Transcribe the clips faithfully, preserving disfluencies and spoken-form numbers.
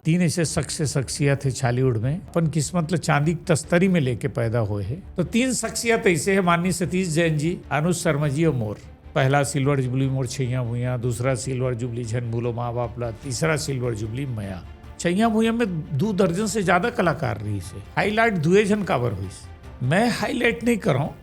तीन ऐसे शख्स, शख्सियत हे छॉलीवुड में, अपन किस्मत ल चांदी के तस्तरी में लेके पैदा होए हे। तो तीन शख्सियत ऐसे हे, माननीय सतीश जैन जी, अनुज शर्मा जी और मोर। पहला सिल्वर जुबली मोर छैया भुइया, दूसरा सिल्वर जुबली झन भूलो माँ बाप ला, तीसरा सिल्वर जुबली मया। छैया भुइया में दू दर्जन से ज्यादा कलाकार रहिस हे, हाईलाइट दुए झन काबर होइस? मैं हाईलाइट नहीं करहूँ,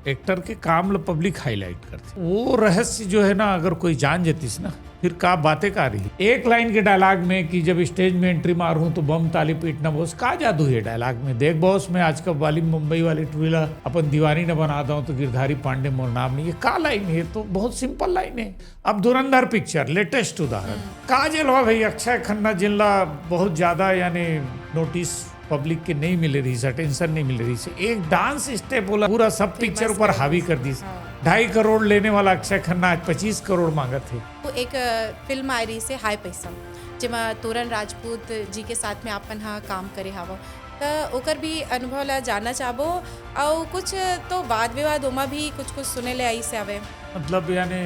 एक्टर के काम ल पब्लिक हाईलाइट करथे। वो रहस्य जो है ना, अगर कोई जान जतिस ना, फिर का बातें का रही। एक लाइन के डायलॉग में कि जब स्टेज में एंट्री मारहूँ तो बम ताली पीटना, बॉस का जादू है डायलॉग में। देख बॉस, मैं आज का वाली मुंबई वाली टूरी ला अपन दीवानी न बना दूँ तो गिरधारी पांडे मोर नाम नहीं, ये का लाइन है? तो बहुत सिंपल लाइन है। अब धुरंधर पिक्चर लेटेस्ट उदाहरण, काजल हो भाई, अक्षय खन्ना, जिनला बहुत ज्यादा यानी नोटिस पब्लिक के नहीं मिले रहिस, अटेंशन नहीं मिले रहिस, एक डांस स्टेप बोला, पूरा सब पिक्चर ऊपर हावी कर दिस। ढाई करोड़ लेने वाला अक्षय खन्ना आज पच्चीस करोड़ मांगत हे। तो एक, अ, फिल्म आए रहिस हे हाय पैसा, जेमा तोरन राजपूत जी के साथ में आप मन हा काम करे हावव, त ओकर भी अनुभव ला जानना चाहबो। अउ कुछ तो वाद विवाद ओमा भी कुछ कुछ सुने ले आइस हवे। मतलब यानी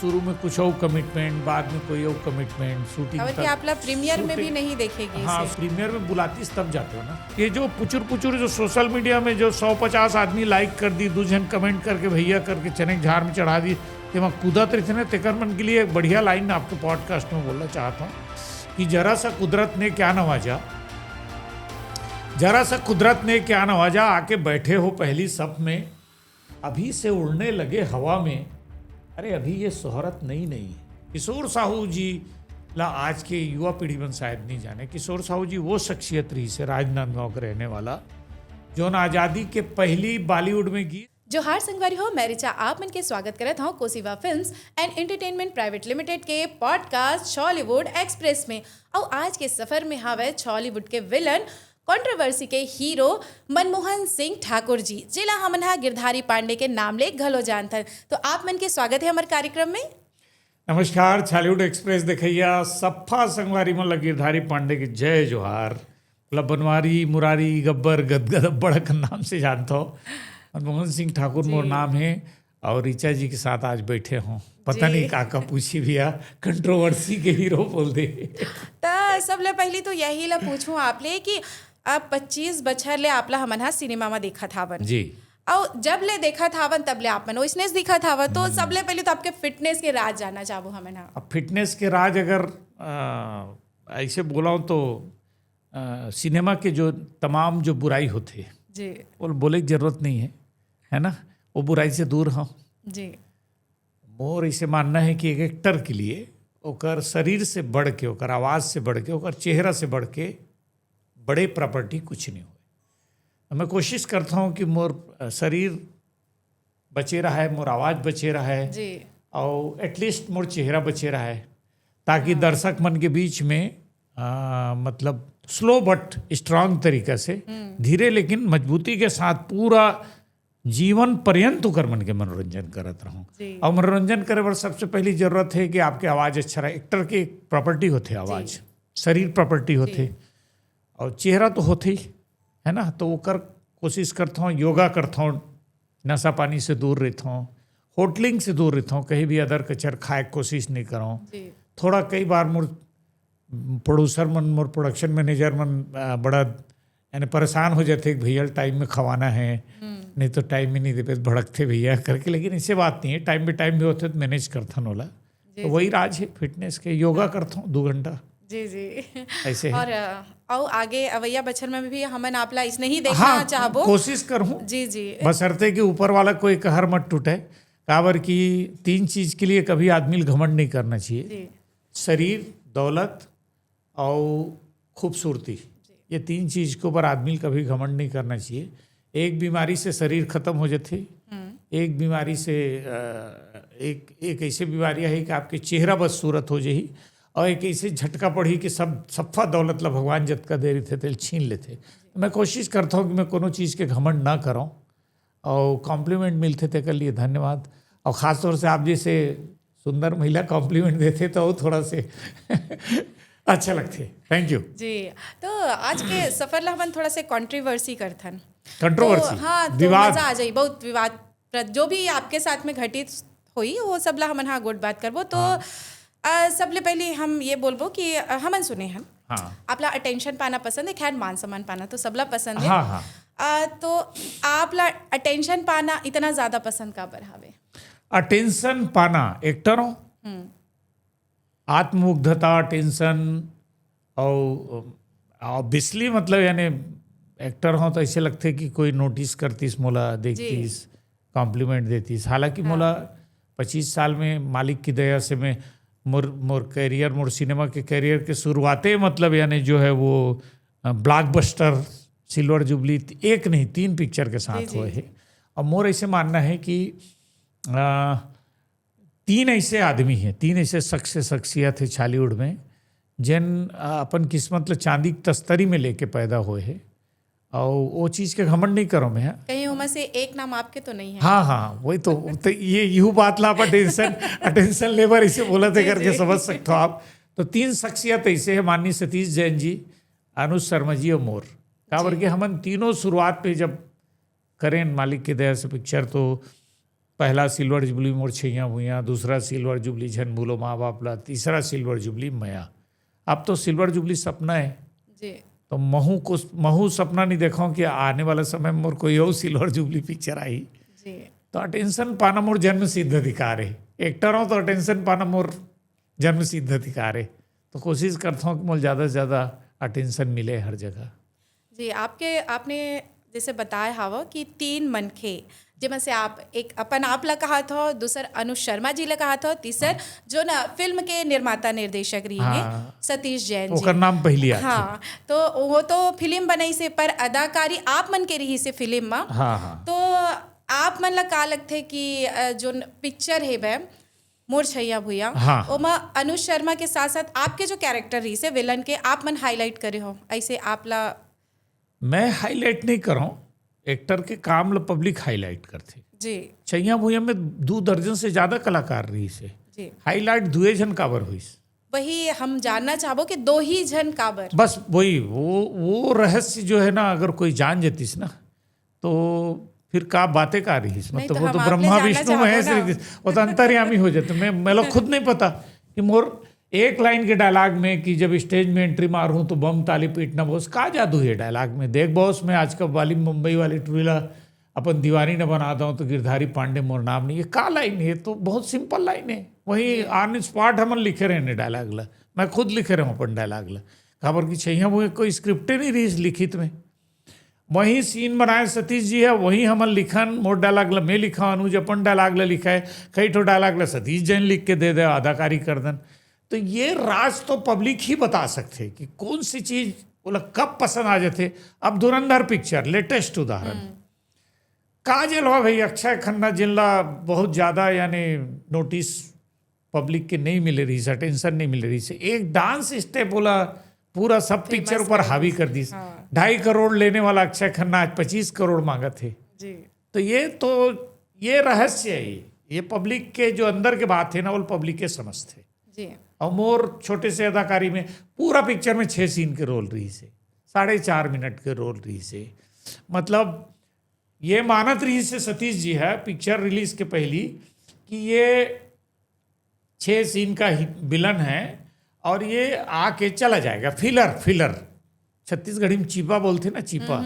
शुरू में कुछ और कमिटमेंट, बाद में कोई और कमिटमेंट, शूटिंग काबर कि तक। आप ला प्रीमियर में भी शूटिंग नहीं देखे गिस हे। प्रीमियर में बुलातिस तब जाते हो ना। ये जो पुचुर पुचुर जो सोशल मीडिया में जो सौ पचास आदमी लाइक कर दी, दू झन कमेंट करके भैया करके चने के झाड़ में चढ़ा दी, तेमा कूदत रहिथे ना, तेकर मन के लिए एक बढ़िया लाइन आपके पॉडकास्ट में बोलना चाहता हूँ कि जरा सा कुदरत ने क्या नवाजा, जरा सा कुदरत ने क्या नवाजा, आके बैठे हो पहली सफ में, अभी से उड़ने लगे हवा में। अरे अभी ये शोहरत नई नई है। किशोर साहू जी ला आज के युवा पीढ़ी मन शायद नहीं जाने। किशोर साहू जी वो शख्सियत रहिस हे राजनांदगांव के रहने वाला, जोन आजादी के पहली बॉलीवुड में गीत। जोहार संगवारी हो, मैं रिचा आप मन के स्वागत करत हूँ Kosiva films and entertainment private limited के पॉडकास्ट छॉलीवुड एक्सप्रेस में। अउ आज के सफर में हावय छॉलीवुड के विलन, कंट्रोवर्सी के हीरो मनमोहन सिंह ठाकुर जी, जेला हमन हा गिरधारी पांडे के नाम ले घलो जानथन। तो आप मन के स्वागत है हमर कार्यक्रम में। नमस्कार, छॉलीवुड एक्सप्रेस देखइया सफा संगवारी मन ला गिरधारी पांडे के जय जोहार। मतलब बनवारी, मुरारी, गब्बर, गदगद, अब्बड़ अकन नाम से जानथो। मनमोहन सिंह ठाकुर मोर नाम है और रिचा जी के साथ आज बैठे हों। पता नहीं का का पूछी भैया, कंट्रोवर्सी के हीरो बोल दे। त सबले पहली तो यही ला पूछूं आप ले कि अब पच्चीस बछर ले आप ला हमन हा सिनेमा में देखत हावन। जी। अउ जब ले देखत हावन तब ले आप मन ओइसनेच दिखत हावन, तो सबले पहली तो आपके फिटनेस के राज जानना चाहबो हमन हा। अब फिटनेस के राज अगर, अ, ऐसे बोलाऊं तो, अ, सिनेमा के जो तमाम जो बुराई होथे, जी। वो बोले के जरूरत नहीं है, है ना? वो बुराई से दूर हम। जी। मोर इसे मानना है कि एक एक्टर के लिए ओकर शरीर से बढ़ के, ओकर आवाज से बढ़ के, ओकर चेहरा से बढ़ के बड़े प्रॉपर्टी कुछ नहीं होय। मैं कोशिश करता हूँ कि मोर, अ, शरीर बचे रहे, मोर आवाज बचे रहे, जी। और एटलीस्ट मोर चेहरा बचे रहे, ताकि दर्शक मन के बीच में, आ, मतलब स्लो बट स्ट्रांग तरीका से, धीरे लेकिन मजबूती के साथ पूरा जीवन पर्यंत ओकर मन के मनोरंजन करत रहूं। जी। और मनोरंजन करे बर सबसे पहली जरूरत है कि आपके आवाज अच्छा रहे। एक्टर के एक प्रॉपर्टी होथे आवाज, जी। शरीर प्रॉपर्टी होथे, जी। और चेहरा तो होथे ही, है ना? तो ओकर कोशिश करथों, योगा करथों, नशा पानी से दूर रहथों, होटलिंग से दूर रहथों, कहीं भी अदर कचर खाए के कोशिश नहीं करों। जी। थोड़ा कई बार मोर प्रोड्यूसर मन, मोर प्रोडक्शन मैनेजर मन, आ, बड़ा यानी परेशान हो जाथे कि भैया टाइम में खवाना है, हम्म। नहीं तो टाइम में नहीं देबे, भड़कथे भैया करके। लेकिन ऐसे बात नहीं है, टाइम पे टाइम भी होथे तो मैनेज करथन ओला। जी, तो वही जी। राज है फिटनेस के। योगा करथों दो घंटा। जी, जी। ऐसे है। और, अ, अउ आगे अवैया बछर में भी हमन आप ला इसने ही देखना हाँ, चाहबो। कोशिश करहूँ। जी, जी। बशर्ते कि ऊपर वाला कोई कहर मत टूटे। काबर कि तीन चीज के लिए कभी आदमी ल घमंड नहीं करना चाहिए। जी। शरीर, दौलत और खूबसूरती, ये तीन चीज के ऊपर आदमी ल कभी घमंड नहीं करना चाहिए। एक बीमारी से शरीर खत्म हो जाथे, हम्म। एक बीमारी से, अ, एक, एक ऐसे बीमारी है कि आपके चेहरा बदसूरत हो जाही, और एक ऐसे झटका पड़ही कि सब सफा दौलत ला भगवान जतका दे रहिथे, तेल छीन लेथे। मैं कोशिश करता हूँ कि मैं कोनो चीज के घमंड ना करूँ, और कॉम्प्लीमेंट मिलथे तेकर लिए धन्यवाद। और खास तौर से आप जैसे सुंदर महिला कॉम्प्लीमेंट देथे तो थोड़ा से अच्छा लगथे। Thank you. जी, तो आज के सफर ला हमन थोड़ा से कंट्रोवर्सी करथन। कंट्रोवर्सी? तो, हाँ, तो विवाद? मजा आ जाई, बहुत विवाद प्र-, जो भी आपके साथ में घटित होई, वो सब ला हमन हाँ गोठ बात करबो। तो, हाँ। अ, सबले पहले हम ये बोलबो कि, अ, हमन सुने हन हाँ। आपला अटेंशन पाना पसंद है, खैर मान सम्मान पाना तो सबला पसंद है। हाँ, हाँ। आ, तो आपला अटेंशन पाना इतना ज्यादा पसंद काबर हावे? अटेंशन पाना, एक्टर हो, आत्ममुग्धता, अटेंशन, और ऑब्वियसली मतलब यानी एक्टर हो तो ऐसे लगथे कि कोई नोटिस करतीस मोला, देखतीस, कॉम्प्लीमेंट देतीस। हालांकि मोला पच्चीस साल में मालिक की दया से मैं मोर मोर करियर, मोर सिनेमा के करियर के शुरुआते मतलब यानी जो है वो ब्लॉकबस्टर, सिल्वर जुबली, एक नहीं तीन पिक्चर के साथ हुए है। और मोर ऐसे मानना है कि आ, तीन ऐसे आदमी हैं, तीन ऐसे शख्स, शख्सियत है छालीवुड में, जेन आ, अपन किस्मत ल चांदी के तस्तरी में लेके पैदा हुए है। और वो चीज के घमंड नहीं करो मैं, हाँ। कहीं ओमा से एक नाम आपके तो नहीं है? हाँ, हाँ, वही तो, तो ये यू बात ला आप अटेंशन, अटेंशन लेबर इसे बोला थे करके समझ सकते हो आप। तो तीन शख्सियत ऐसे है, माननीय सतीश जैन जी, अनुज शर्मा जी और मोर। काबर के हमन तीनों शुरुआत पे जब करें मालिक की दया से पिक्चर, तो पहला सिल्वर जुबली मोर छैया भुइया, दूसरा सिल्वर जुबली झन भूलो माँ बाप ला, तीसरा सिल्वर जुबली मया। अब तो सिल्वर जुबली सपना है, जी। तो महू को महू सपना नहीं देखो कि आने वाला समय में मोर कोई और सिल्वर जुबली पिक्चर आई। जी। तो अटेंशन पाना मोर जन्म सिद्ध अधिकार है। एक्टर हो तो अटेंशन पाना मोर जन्म सिद्ध अधिकार है। तो कोशिश करता हूँ कि मोर ज्यादा से ज्यादा अटेंशन मिले हर जगह। जी, आपके, आपने जैसे बताए हावो कि तीन मनखे, जेमा से आप एक अपन आप ला कहात हो, दूसर अनुज शर्मा जी ला कहात हो, तीसर जो ना फिल्म के निर्माता निर्देशक रही हैं, हाँ। सतीश जैन जी। ओकर नाम पहली आथे। हाँ, तो वो तो फिल्म बनाई से, पर अदाकारी आप मन के रही से फिल्म मा। हाँ, हाँ। तो आप मन ला का लगथे कि अ, जो पिक्चर हे बे मोर छैया भुइया, हाँ। ओमा अनुज शर्मा के साथ साथ आपके जो कैरेक्टर रही से विलन के, आप मन हाईलाइट करे हो, ऐसे आप ला? मैं हाईलाइट नहीं करूँ, एक्टर के काम ल पब्लिक हाईलाइट करथे। जी। छैया भुइया में दो दर्जन से ज्यादा कलाकार रही से, जी। हाईलाइट दुए झन काबर हुईस? वही हम जानना चाहबो कि दो ही झन काबर? बस वही, वो वो रहस्य जो है ना, अगर कोई जान जतिस ना, तो फिर का बातें का रहीस? नहीं, मतलब तो वो हम तो आप ले ब्रह्मा जानना विष्णु चाहबो महेश ना। रहीस, वो तो अंतर्यामी हो जाते। मैं मैं लोग खुद नहीं पता कि मोर एक लाइन के डायलॉग में कि जब स्टेज में एंट्री मारूं तो बम ताली पीटना, बॉस का जादू है डायलॉग में। देख बॉस, मैं आज का वाली मुंबई वाली टूरी ला अपन दीवानी न बना दूं तो गिरधारी पांडे मोर नाम नहीं, ये का लाइन है? तो बहुत सिंपल लाइन है। वही ऑन स्पॉट हमन लिखे रहे डायलॉग ला, मैं खुद लिखे रहे अपन डायलॉग ला। काबर कि छैया भुइया कोई स्क्रिप्ट नहीं रही लिखित में। वही सीन बनाए सतीश जी है, वही हमन लिखन, मोर डायलॉग ला मैं लिखा, अनुज अपन डायलॉग ला लिखा है, कई ठो डायलॉग ला सतीश जैन लिख के दे दे, अदाकारी कर दन। तो ये राज तो पब्लिक ही बता सकथे कि कौन सी चीज ओला कब पसंद आ जाथे। अब धुरंधर पिक्चर लेटेस्ट उदाहरण, काजल हो भाई, अक्षय खन्ना, जिनला बहुत ज्यादा यानी नोटिस पब्लिक के नहीं मिले रही से, अटेंशन नहीं मिले रही से, एक डांस स्टेप बोला पूरा सब पिक्चर ऊपर हावी कर दी। ढाई करोड़ लेने वाला अक्षय खन्ना आज पच्चीस करोड़ मांगत है। जी। तो ये तो ये रहस्य है, ये पब्लिक के जो अंदर के बात है ना, वो पब्लिक के समझते। जी। और मोर छोटे से अदाकारी में पूरा पिक्चर में छह सीन के रोल रही से, साढ़े चार मिनट के रोल रही से। मतलब ये मानत रही से सतीश जी है पिक्चर रिलीज के पहली कि ये छह सीन का ही विलन है और ये आके चला जाएगा। फिलर, फिलर, छत्तीसगढ़ी में चीपा बोलते ना, चीपा।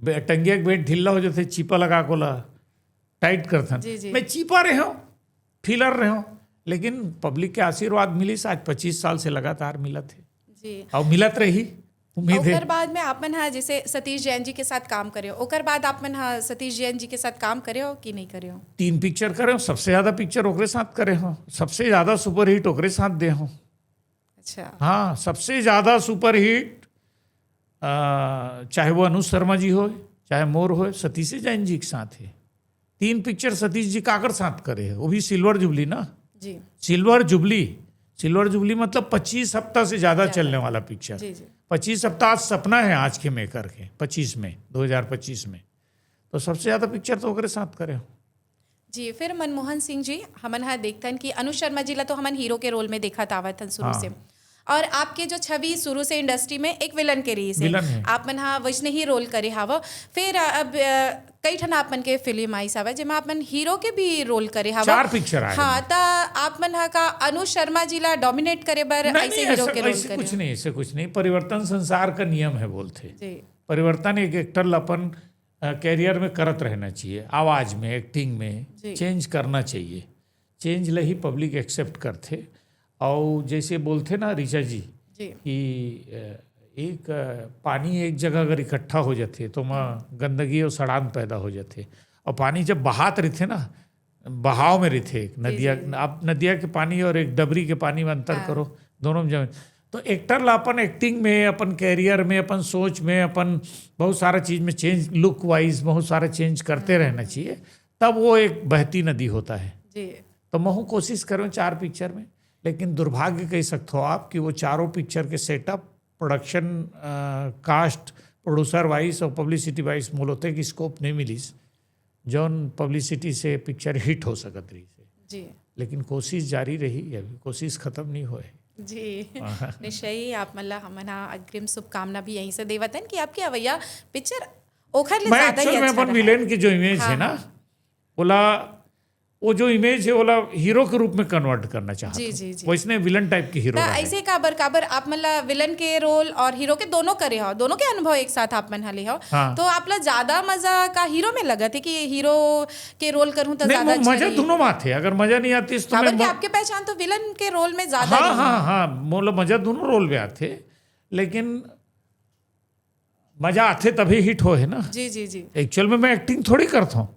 बे- टंगिया के बेट ढीला हो जाते, चीपा लगा कोला टाइट करथन। जी, जी। मैं चीपा रहे हूँ, फिलर रहे हूँ, लेकिन पब्लिक के आशीर्वाद मिलिस, आज पच्चीस साल से लगातार मिलत है। जी। और मिलत रही, उम्मीद है। ओकर बाद में आप मन हा जैसे सतीश जैन जी के साथ काम करे हो, ओकर बाद आप मन हा सतीश जैन जी के साथ काम करे हो कि नहीं करे हो? तीन पिक्चर करे हो, सबसे ज्यादा पिक्चर ओकरे साथ करे हो, सबसे ज्यादा सुपरहिट ओकरे साथ दे हो। अच्छा। हाँ, सबसे ज्यादा सुपरहिट, आ, चाहे वो अनुज शर्मा जी होय, चाहे मोर होय, सतीश जैन जी के साथ है। तीन पिक्चर सतीश जी काकर साथ करे है, वो भी सिल्वर जुबली ना। जी। सिल्वर जुबली, सिल्वर जुबली मतलब पच्चीस हफ्ता से ज्यादा चलने वाला पिक्चर। जी, जी। पच्चीस हफ्ता आज सपना है आज के मेकर के, पच्चीस में, दो हज़ार पच्चीस में। तो सबसे ज्यादा पिक्चर तो ओकरे साथ करे हो। जी, फिर मनमोहन सिंह जी, हमन हा देखथन कि अनुज शर्मा जी ला तो हमन हीरो के रोल में देखत आवत हन शुरू हाँ। से। और आपके जो छवि शुरू से इंडस्ट्री में एक विलन के रहिस हे, विलन हे। आप मन हा वैसने ही रोल करे हावव। फिर अब अ, कई ठन आप मन के फिल्म आइस हवय, जेमा आप मन हीरो के भी रोल करे हावव। चार पिक्चर आए हाँ, त आप मन हा का अनु शर्मा जी ला डोमिनेट करे बर नहीं, ऐसे नहीं, हीरो ऐसा, के रोल ऐसे करे? कुछ नहीं, ऐसे कुछ नहीं। परिवर्तन संसार का नियम है बोलथे। जी। परिवर्तन एक एक्टर ला अपन कैरियर में करत रहना चाहिए, आवाज में, एक्टिंग में जी। चेंज करना चाहिए। चेंज ला ही पब्लिक एक्सेप्ट करथे। और जैसे बोलथे ना ऋचा जी जी। कि अ, एक अ, पानी एक जगह अगर इकट्ठा हो जाथे तो वहाँ गंदगी और सड़ांध पैदा हो जाथे। और पानी जब बहात रहिथे ना, बहाव में रहिथे एक नदिया, जी, जी। आप नदिया के पानी और एक डबरी के पानी में अंतर हाँ। करो, दोनों में जमीन। तो एक्टर ला अपन एक्टिंग में, अपन कैरियर में, अपन सोच में, अपन बहुत सारा चीज में चेंज, लुक वाइज बहुत सारा चेंज करते रहना चाहिए, तब वो एक बहती नदी होता है। जी। तो महू कोशिश करूँ चार पिक्चर में, लेकिन दुर्भाग्य कह सकते हो आप कि वो चारों पिक्चर के setup, production, cast, producer wise और पब्लिसिटी वाइज मोला ओतेक स्कोप नहीं मिलिस, जौन पब्लिसिटी से पिक्चर हिट हो सकत रहिस हे। जी। लेकिन कोशिश जारी रही, अभी कोशिश खत्म नहीं होए। जी। निश्चय ही आप मन ला हमन हा अग्रिम शुभकामना भी यहीं से देवत हन कि आपके अवैया पिक्चर ओखर ले मैं ज्यादा ही एक्चुअल में अच्छा अपन रहा। विलेन के जो इमेज हाँ, है ना, हाँ। ओला, वो जो इमेज है ओला हीरो के रूप में कन्वर्ट करना चाहता जी, हूँ। जी, जी। वैसने विलन टाइप के हीरो त रहे। ऐसे काबर काबर आप मन ला विलन के रोल और हीरो के दोनों करे हो, दोनों के अनुभव एक साथ आप मन हा ले हो, हाँ। तो आप ला ज्यादा मजा का हीरो में लगत है कि हीरो के रोल करूँ तो नहीं, ज्यादा मो- अच्छा मजा रही? दोनों में आथे। अगर मजा नहीं आती तो हाँ, मैं बल्कि मो- आपके पहचान तो विलन के रोल में ज्यादा हाँ रही। हाँ हाँ, मोला मजा दोनों रोल में आथे, लेकिन मजा आथे तभी हिट हो है ना। जी जी जी। एक्चुअल में मैं एक्टिंग थोड़ी करता हूँ,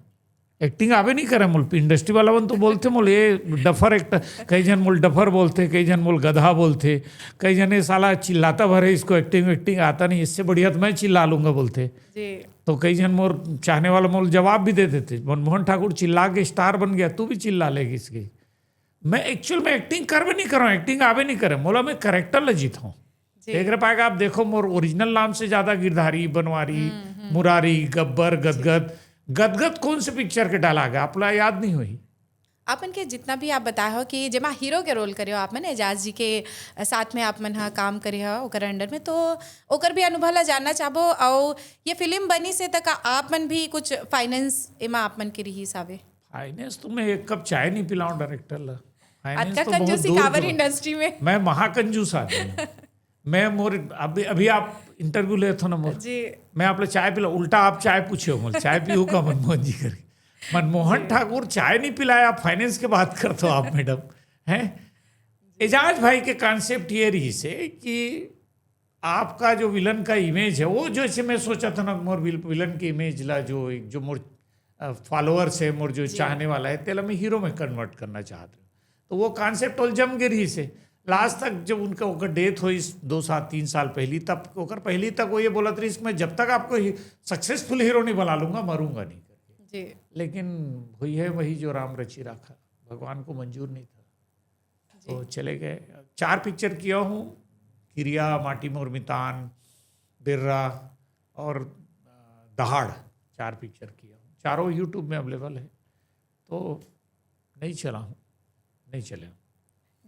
एक्टिंग आवे नहीं करे मोल। इंडस्ट्री वाला मन तो बोलथे मोल ये डफर एक्टर, कई झन मोल डफर बोलथे, कई झन मोल गधा बोलथे, कई झन ये साला चिल्लाता भर है, इसको एक्टिंग एक्टिंग आता नहीं, इससे बढ़िया तो मैं चिल्ला लूंगा बोलथे। जी। तो कई झन मोर चाहने वाला मोल जवाब भी दे देथे, मनमोहन ठाकुर चिल्ला के स्टार बन गया, तू भी चिल्ला लेगी इसकी। मैं एक्चुअल में एक्टिंग करबे नहीं करूँ, एक्टिंग आवे नहीं करे मोला, मैं करेक्टर ल जीत हूँ। जी। एक पाएगा आप देखो, मोर ओरिजिनल नाम से ज्यादा गिरधारी, बनवारी, मुरारी, गब्बर, गदगद। गदगद कौन से पिक्चर के डायलॉग है, आप ला याद नहीं हुई? आप मन के जितना भी आप बताए हो कि जेमा हीरो के रोल करे हो आप मन, एजाज जी के साथ में आप मन हा काम करे हो ओकर अंडर में, तो ओकर भी अनुभव ला जानना चाहबो। और ये फिल्म बनी से तक आप मन भी कुछ फाइनेंस एमा आप मन के रही हिसाबे? फाइनेंस तो मैं एक कप चाय नहीं पिलाऊं डायरेक्टर ला। फाइनेंस अतका तो बहुत कंजूसी दूर काबर दूर। इंडस्ट्री में? मैं महाकंजूस आदमी हूँ। मैं मोर अभी अभी आप इंटरव्यू लेते हो ना मोर, जी। मैं आप लोग चाय पिला, उल्टा आप चाय पूछे हो मोर, चाय पीहू का मनमोहन जी करी। मनमोहन ठाकुर चाय नहीं पिलाया, आप फाइनेंस के बात करते हो आप मैडम, हैं? एजाज भाई के कॉन्सेप्ट ये रही से कि आपका जो विलन का इमेज है, वो जैसे मैं सोचा था ना मोर विल-, विलन की इमेज ला, जो जो मोर फॉलोअर्स है, मोर जो चाहने वाला है, तेला मैं हीरो में कन्वर्ट करना चाहता हूँ। तो वो कॉन्सेप्ट ऑल जम गे रही से। लास्ट तक जब उनका ओकर डेथ हुई दो साल तीन साल पहली, तब ओकर पहली तक वो ये बोलत रही, मैं जब तक आपको सक्सेसफुल हीरो नहीं बना लूंगा, मरूंगा नहीं करके। जी। लेकिन हुई है वही जो राम रची राखा, भगवान को मंजूर नहीं था, तो चले गए। चार पिक्चर किया हूँ, किरिया, माटी मोर मितान, बिर्रा और अ, दहाड़, चार पिक्चर किया हूँ। चारों यूट्यूब में अवेलेबल है, तो नहीं चला हूँ, नहीं चले हूँ।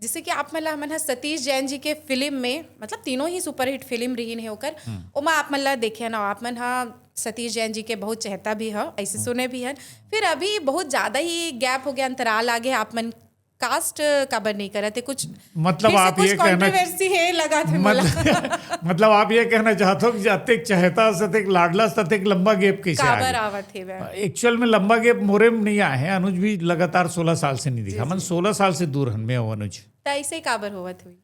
जैसे कि आप मन ला हमन ह सतीश जैन जी के फिल्म में, मतलब तीनों ही सुपरहिट फिल्म रहीन हे ओकर, ओमा आप मन ला देखे ना, आप मन ह सतीश जैन जी के बहुत चहेता भी ह, ऐसे सुने भी हन। फिर अभी बहुत ज्यादा ही गैप हो गया, अंतराल आ गया, आप मन कास्ट काबर नहीं करत हे कुछ? मतलब फिर से आप कुछ ये कहना कंट्रोवर्सी हे लगा थे मोला। मतलब मतलब आप ये कहना चाहते हो कि जतेक चहेता सतेक लाडला सतेक लंबा गैप कैसे आ काबर गया? आवत हे वह? एक्चुअल में लंबा गैप मोरे में नहीं आया है, अनुज भी लगातार सोलह साल से नहीं दिखा। मन सोलह साल से दूर हन मैं और अनुज। त ऐसे काबर होवत हुई?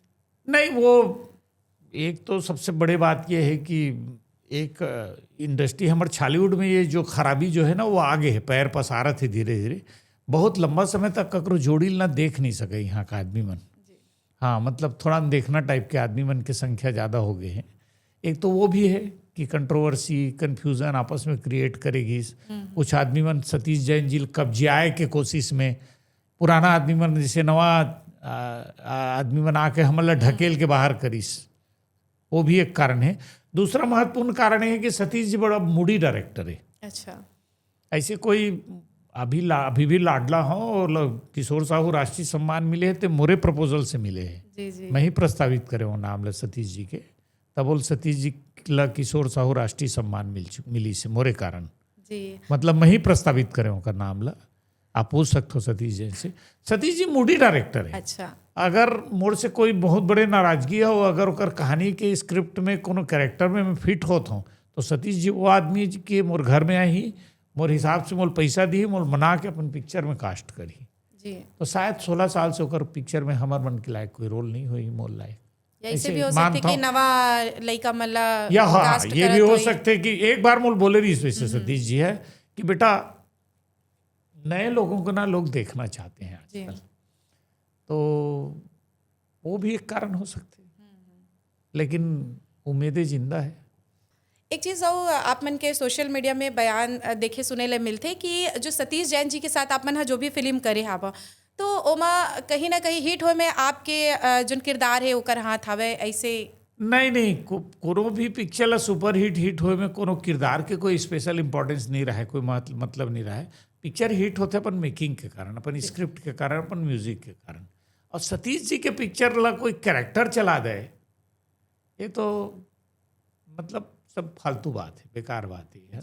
नहीं, वो एक तो सबसे बड़ी बात ये है कि एक इंडस्ट्री हमर छॉलीवुड में ये जो खराबी जो है ना, वो आगे है, पैर पसारत है धीरे धीरे। बहुत लंबा समय तक ककरो जोड़ी ना देख नहीं सके यहाँ का आदमी मन। हाँ, मतलब थोड़ा अनदेखना टाइप के आदमी मन के संख्या ज़्यादा हो गए हैं। एक तो वो भी है कि कंट्रोवर्सी, कन्फ्यूजन आपस में क्रिएट करेगी। कुछ आदमी मन सतीश जैन जी कब्जियाए के कोशिश में, पुराना आदमी मन जैसे नवा आ, आ, आदमी मन आके हमन ला ढकेल के बाहर करिस, वो भी एक कारण है। दूसरा महत्वपूर्ण कारण है कि सतीश जी बड़ा मूडी डायरेक्टर है। अच्छा। ऐसे कोई अभी ला, अभी भी लाडला हो और ल-, किशोर साहू राष्ट्रीय सम्मान मिले हे, ते मोरे प्रपोजल से मिले हे। जी जी। मैं ही प्रस्तावित करे हो नाम ल सतीश जी के। तब बोल सतीश जी ला किशोर साहू राष्ट्रीय सम्मान मिल चु-, मिली से मोरे कारण। जी। मतलब मैं ही प्रस्तावित करे ओकर नाम ला। आप पूछ सकते हो सतीश जी से। सतीश जी मूडी डायरेक्टर है। अच्छा। अगर मोर से कोई बहुत बड़े नाराजगी हो, अगर ओकर कहानी के स्क्रिप्ट में कोनो कैरेक्टर में मैं फिट होत हूँ, तो सतीश जी वो आदमी के मोर घर में आही, मोर हिसाब से मोल पैसा दी, मोल मना के अपन पिक्चर में कास्ट करी। जी। तो शायद सोलह साल से ओकर पिक्चर में हमर मन के लायक कोई रोल नहीं होई, मोर लायक। या ऐसे ऐसे भी हो मानता सकते कि हूँ। नवा लइका मन ला या हाँ, कास्ट ये करत भी हो होई। सकते कि एक बार मोल बोले रही वैसे सतीश जी है कि बेटा, नए लोगों को ना लोग देखना चाहते हैं जी। आजकल। तो वो भी एक कारण हो सकते हैं, लेकिन उम्मीदें जिंदा है। एक चीज और, आप मन के सोशल मीडिया में बयान अ, देखे सुने ले मिलथे कि जो सतीश जैन जी के साथ आप मन ह जो भी फिल्म करे हावा, तो ओमा कहीं ना कहीं हिट होए में आपके अ, जोन किरदार है ओकर हाथ हवे, ऐसे? नहीं नहीं, को, कोनो भी पिक्चर ला सुपरहिट हिट होए में कोनो किरदार के कोई स्पेशल इंपॉर्टेंस नहीं रहे, कोई मत, मतलब नहीं रहे। पिक्चर हिट होथे अपन मेकिंग के कारण, अपन स्क्रिप्ट के कारण, अपन म्यूजिक के कारण। और सतीश जी के पिक्चर ला कोई कैरेक्टर चला दे, ये तो मतलब सब फालतू बात है, बेकार बात है।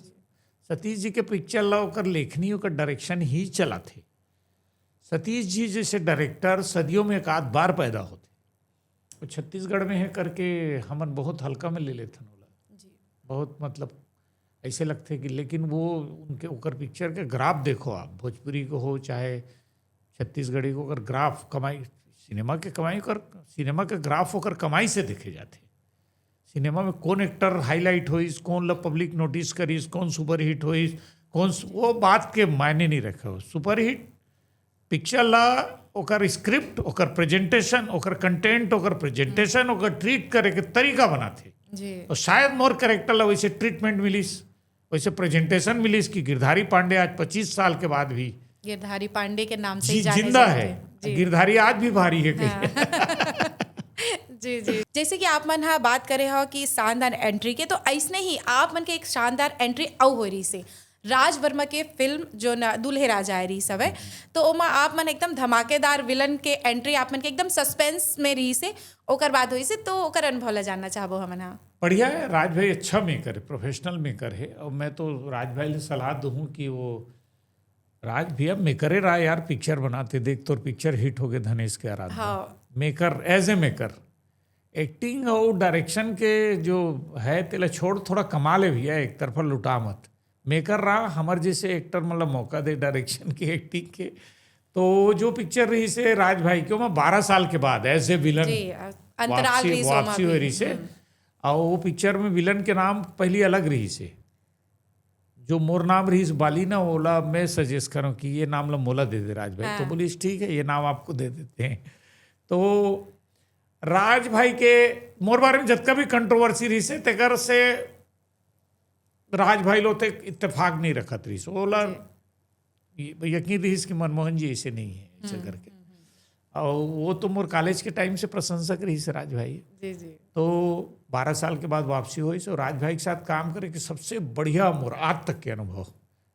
सतीश जी के पिक्चर ला ओकर लेखनी, ओकर डायरेक्शन ही चलाथे। सतीश जी जैसे डायरेक्टर सदियों में एक आध बार पैदा होथे। वो छत्तीसगढ़ में है करके हमन बहुत हल्का में ले लेथन ओला। जी। बहुत मतलब ऐसे लगथे कि, लेकिन वो उनके, ओकर पिक्चर के ग्राफ देखो आप, भोजपुरी को हो चाहे छत्तीसगढ़ी को, अगर ग्राफ कमाई, सिनेमा के कमाई कर, सिनेमा के ग्राफ ओकर कमाई से देखे जाथे। सिनेमा में कौन एक्टर हाईलाइट होइस, कौन ला पब्लिक नोटिस करिस, कौन सुपरहिट होइस, कौन सु-, वो बात के मायने नहीं रखे हो। सुपरहिट पिक्चर ला ओकर स्क्रिप्ट, ओकर प्रेजेंटेशन, ओकर कंटेंट, ओकर प्रेजेंटेशन, ओकर ट्रीट करे के तरीका बनाथे। जी। तो शायद मोर कैरेक्टर ला वैसे ट्रीटमेंट मिलिस, वैसे प्रेजेंटेशन मिलिस कि गिरधारी पांडे आज पच्चीस साल के बाद भी गिरधारी पांडे के नाम से जी, ही जाने जिंदा जाते है। हैं। जी। गिरधारी आज भी भारी है कहीं। हाँ। जी जी। जैसे कि आप मन हा बात करे हो कि शानदार एंट्री के, तो ऐसने ही आप मन के एक शानदार एंट्री अउ हो रही से राज वर्मा के फिल्म जो न दूल्हे राजा आए रही सवे, तो ओमा आप मन एकदम धमाकेदार विलन के एंट्री, आप मन के एकदम सस्पेंस में रही से, ओकर बाद हुई से, तो ओकर अनुभव ला जानना चाहबो हमन हा। बढ़िया है, राज भाई अच्छा मेकर है, प्रोफेशनल मेकर है। और मैं तो राज भाई ले सलाह दूँ कि वो, राज भैया मेकरे रहा यार, पिक्चर बनाते देख, तोर पिक्चर हिट हो गए धनेश के आराधना। हाँ। Maker, as a maker, acting और डायरेक्शन के जो है तेला छोड़, थोड़ा कमा ले भैया, एक तरफा लुटा मत। मेकर रहा, हमर जैसे एक्टर मतलब मौका दे डायरेक्शन के, एक्टिंग के। तो जो पिक्चर रही से राज भाई के, मैं बारह साल के बाद एज ए विलन जी, अ, अंतराल रही से ओमा वापसी भी। हो रही से। और वो पिक्चर में विलन के नाम पहली अलग रही से, जो मोर नाम रहीस बाली ना, ओला मैं सजेस्ट करूँ कि ये नाम ला मोला दे दे राज भाई। तो हाँ। बोलिस ठीक है, ये नाम आपको दे देते हैं। तो राज भाई के मोर बारे में जतका भी कंट्रोवर्सी रहीस हे, तेकर से राज भाई लो ते इत्तेफाक नहीं रखत रहीस। ओला ये यकीन रहीस कि मनमोहन जी ऐसे नहीं है, ऐसे करके। और वो तो मोर कॉलेज के टाइम से प्रशंसक रहीस राज भाई। जी जी। तो बारह साल के बाद वापसी हुई, सो राज भाई के साथ काम करे के सबसे बढ़िया मोर आज तक के अनुभव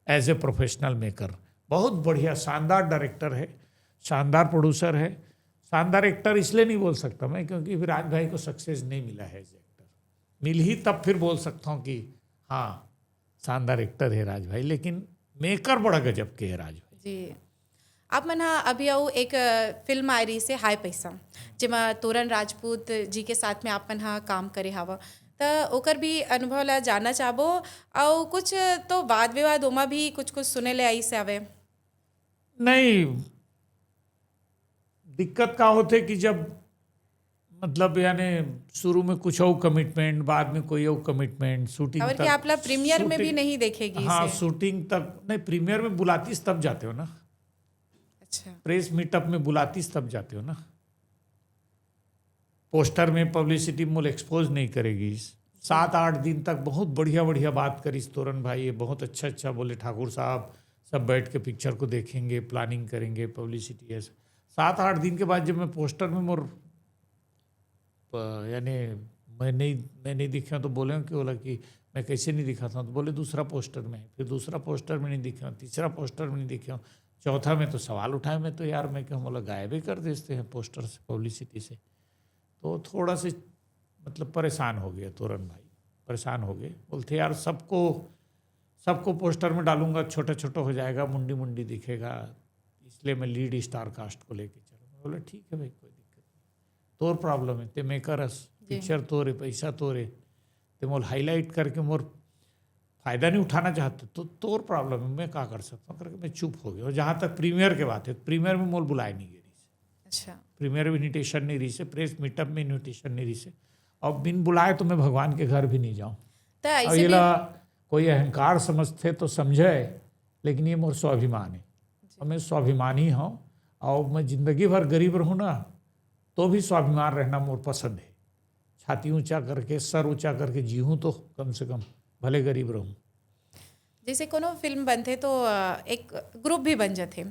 एज ए प्रोफेशनल मेकर। बहुत बढ़िया, शानदार डायरेक्टर है, शानदार प्रोड्यूसर है, शानदार एक्टर इसलिए नहीं बोल सकता मैं, क्योंकि फिर राज भाई को सक्सेस नहीं मिला है एज एक्टर। मिल ही तब फिर बोल सकता हूँ कि हाँ, शानदार एक्टर है राज भाई, लेकिन मेकर बड़ा गजब के है राज भाई। जी। आप मन हा अभी अउ एक, अ, फिल्म आए रही से हाय पैसा, जेमा तोरन राजपूत जी के साथ में आप मन हा काम करे हावा, त ओकर भी अनुभव ला जानना चाहबो। अउ कुछ तो वाद विवाद ओमा भी कुछ कुछ सुने ले आइस हवे। नहीं, दिक्कत का होथे कि जब मतलब यानी शुरू में कुछ और कमिटमेंट, बाद में कोई और कमिटमेंट, शूटिंग और तक, कि आप ला प्रीमियर में भी शूटिंग नहीं देखेगी हाँ, इसे। शूटिंग तक नहीं, प्रीमियर में बुलातीस तब जाते हो ना, अच्छा। प्रेस मीटअप में बुलातीस तब जाते हो ना। पोस्टर में पब्लिसिटी मोल एक्सपोज नहीं करेगी। सात आठ दिन तक बहुत बढ़िया बढ़िया बात करीस तोरन भाई, ये बहुत अच्छा अच्छा बोले ठाकुर साहब, सब बैठ के पिक्चर को देखेंगे, प्लानिंग करेंगे, पब्लिसिटी है। सात आठ दिन के बाद जब मैं पोस्टर में मोर प-, यानी मैं नहीं, मैं नहीं दिखे तो बोले कि बोला कि मैं कैसे नहीं दिखाता हूँ? तो बोले, "दूसरा पोस्टर में।" फिर दूसरा पोस्टर में नहीं दिखे, तीसरा पोस्टर में नहीं दिखे, चौथा में तो सवाल उठाए, मैं तो, यार, मैं कहूँ, बोला, गायब ही कर देते हैं पोस्टर से, पब्लिसिटी से। तो थोड़ा से, मतलब, परेशान हो गए तोरन भाई, परेशान हो गए। बोलते, "यार, सबको, सबको पोस्टर में डालूंगा, छोटा छोटा हो जाएगा, मुंडी मुंडी दिखेगा, इसलिए मैं लीड स्टार कास्ट को लेके चलूंगा।" बोला, "ठीक है भाई, कोई दिक्कत नहीं, तोर प्रॉब्लम है, ते मेकर अस, जी। पिक्चर तोरे, पैसा तोरे, ते मोल हाईलाइट करके मोर फायदा नहीं उठाना चाहते तो तोर प्रॉब्लम है, मैं का कर सकता हूँ?" करके मैं चुप हो गया। और जहाँ तक प्रीमियर के बात है, प्रीमियर में मोल बुलाए नहीं गए रही से, अच्छा। प्रीमियर में इन्विटेशन नहीं रही से, प्रेस मीटअप में इन्विटेशन नहीं रही से। और बिन बुलाए तो मैं भगवान के घर भी नहीं जाऊँ। तो अब ऐसे ये भी ला कोई अहंकार समझते तो समझे, लेकिन ये मोर स्वाभिमान है। और मैं स्वाभिमानी हूँ, और मैं जिंदगी भर गरीब रहूँ ना, तो भी स्वाभिमान रहना मोर पसंद है। छाती ऊंचा करके, सर ऊंचा करके जीऊँ तो कम से कम, भले गरीब रहूँ। जैसे कोनो फिल्म बनथे तो अ, एक ग्रुप भी बन जाथे,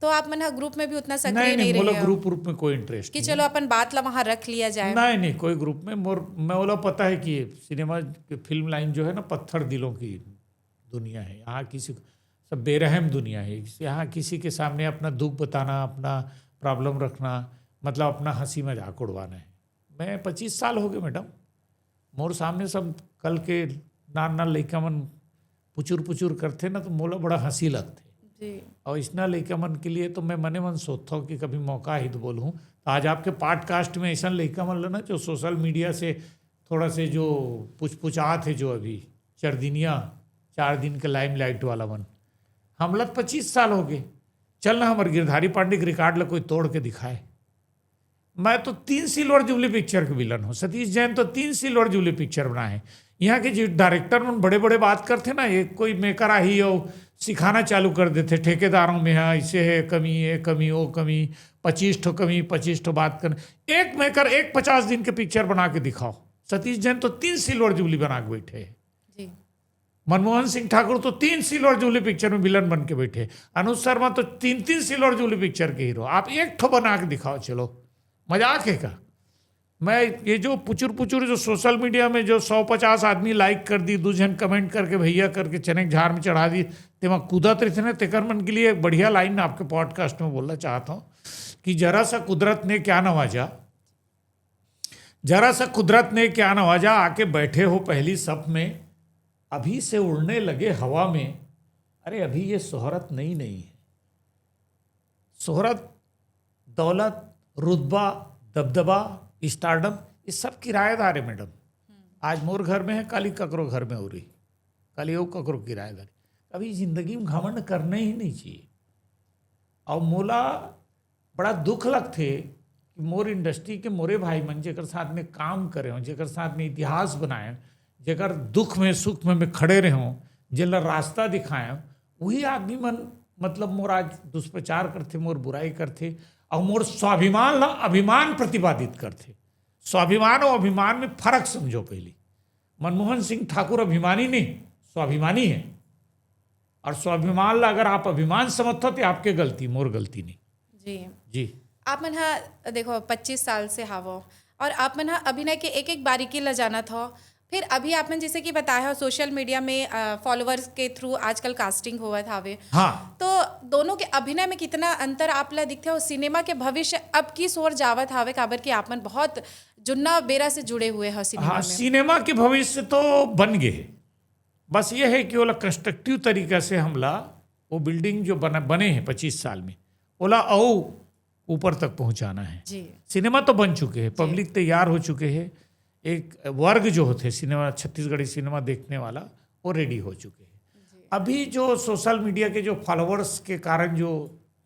तो आप मन ह ग्रुप में भी उतना सक्रिय नहीं, नहीं नहीं, मोला रहे हो ग्रुप, ग्रुप में कोई इंटरेस्ट कि नहीं। चलो अपन बात ला वहाँ रख लिया जाए। नहीं, नहीं, कोई ग्रुप में मोर, मैं बोला, पता है कि सिनेमा की फिल्म लाइन जो है ना, पत्थर दिलों की दुनिया है। यहाँ किसी, सब बेरहम दुनिया है। यहाँ किसी के सामने अपना दुख बताना, अपना प्रॉब्लम रखना, मतलब, अपना हंसी मजाक उड़वाना है। मैं पच्चीस साल हो गए, मैडम, मोर सामने सब कल के नान नान लइका मन पुचुर पुचुर करथे ना, तो मोला बड़ा हंसी लगथे। जी। और इसना लइका मन के लिए तो मैं मने मन सोचता हूँ कि कभी मौका ही तो बोलूँ। तो आज आपके पॉडकास्ट में ऐसा लइका मन ला ना, जो सोशल मीडिया से थोड़ा से जो पुचपुचात है, जो अभी चरदिनिया, चार दिन के लाइमलाइट वाला मन, हमला तो पच्चीस साल हो गए। चल ना, हमारे गिरधारी पांडे के रिकॉर्ड ला कोई तोड़ के दिखाए। मैं तो तीन सिल्वर जुबली पिक्चर के विलन हूँ। सतीश जैन तो तीन सिल्वर जुबली पिक्चर बनाए हैं। यहाँ के जो डायरेक्टर मन बड़े बड़े बात करथे ना, ये कोई मेकर आही और सिखाना चालू कर देथे ठेकेदारों में, हाँ, ऐसे है कमी, ये कमी, वो कमी, पच्चीस ठो कमी, पच्चीस ठो बात कर। एक मेकर एक पचास दिन के पिक्चर बना के दिखाओ। सतीश जैन तो तीन सिल्वर जुबली बना के बैठे हैं। जी। मनमोहन सिंह ठाकुर तो तीन सिल्वर जुबली पिक्चर में विलन बन के बैठे, अनुज शर्मा तो तीन तीन सिल्वर जुबली पिक्चर के हीरो। आप एक ठो बना के दिखाओ, चलो, मजाक है का? मैं ये जो पुचुर पुचुर जो सोशल मीडिया में जो सौ पचास आदमी लाइक कर दी, दो जन कमेंट करके भैया करके चने के झाड़ में चढ़ा दी, तेमा कूदत रहिथे ना, तेकर मन के लिए एक बढ़िया लाइन आपके पॉडकास्ट में बोलना चाहता हूँ कि जरा सा कुदरत ने क्या नवाजा, जरा सा कुदरत ने क्या नवाजा, आके बैठे हो पहली सफ में, अभी से उड़ने लगे हवा में। अरे, अभी ये शोहरत नई नई है। शोहरत, दौलत, रुतबा, दबदबा, स्टारडम, ये सब किराएदार है, मैडम। आज मोर घर में है, काली ककरो घर में हो रही, काली वो ककरो किराएदार। कभी जिंदगी में घमंड करना ही नहीं चाहिए। और मोला बड़ा दुख लगथे कि मोर इंडस्ट्री के मोरे भाई मन, जेकर साथ में काम करे हों, जेकर साथ में इतिहास बनाए हों, जेकर दुख में सुख में मैं खड़े रहे हों, जेला रास्ता दिखाए हों, वही आदमी मन, मतलब, मोर आज दुष्प्रचार करथे, मोर बुराई करथे और मोर स्वाभिमान ला अभिमान प्रतिपादित करथे। स्वाभिमान और अभिमान में फर्क समझो पहली। मनमोहन सिंह ठाकुर अभिमानी नहीं, स्वाभिमानी है। और स्वाभिमान ला अगर आप अभिमान समझथो, तो आपके गलती, मोर गलती नहीं। जी। जी। आप मन हा, देखो, पच्चीस साल से हावो और आप मन हा अभिनय के एक एक बारीकी ला जानत हो। फिर अभी आप मन जैसे कि बताया हो, सोशल मीडिया में फॉलोअर्स के थ्रू आजकल कास्टिंग होवत हावे। हाँ। तो दोनों के अभिनय में कितना अंतर आप ला दिखथे और सिनेमा के भविष्य अब किस ओर जावत हावे, काबर कि आप मन बहुत जुन्ना बेरा से जुड़े हुए हो सिनेमा हाँ, में। सिनेमा के भविष्य तो बन गए है, बस ये है कि ओला कंस्ट्रक्टिव तरीका से हमला वो बिल्डिंग जो बना, बने हैं पच्चीस साल में, ओला अउ ऊपर तक पहुंचाना है। जी। सिनेमा तो बन चुके हैं, पब्लिक तैयार हो चुके हैं, एक वर्ग जो होते हैं सिनेमा, छत्तीसगढ़ी सिनेमा देखने वाला, वो रेडी हो चुके हैं। अभी जो सोशल मीडिया के जो फॉलोअर्स के कारण जो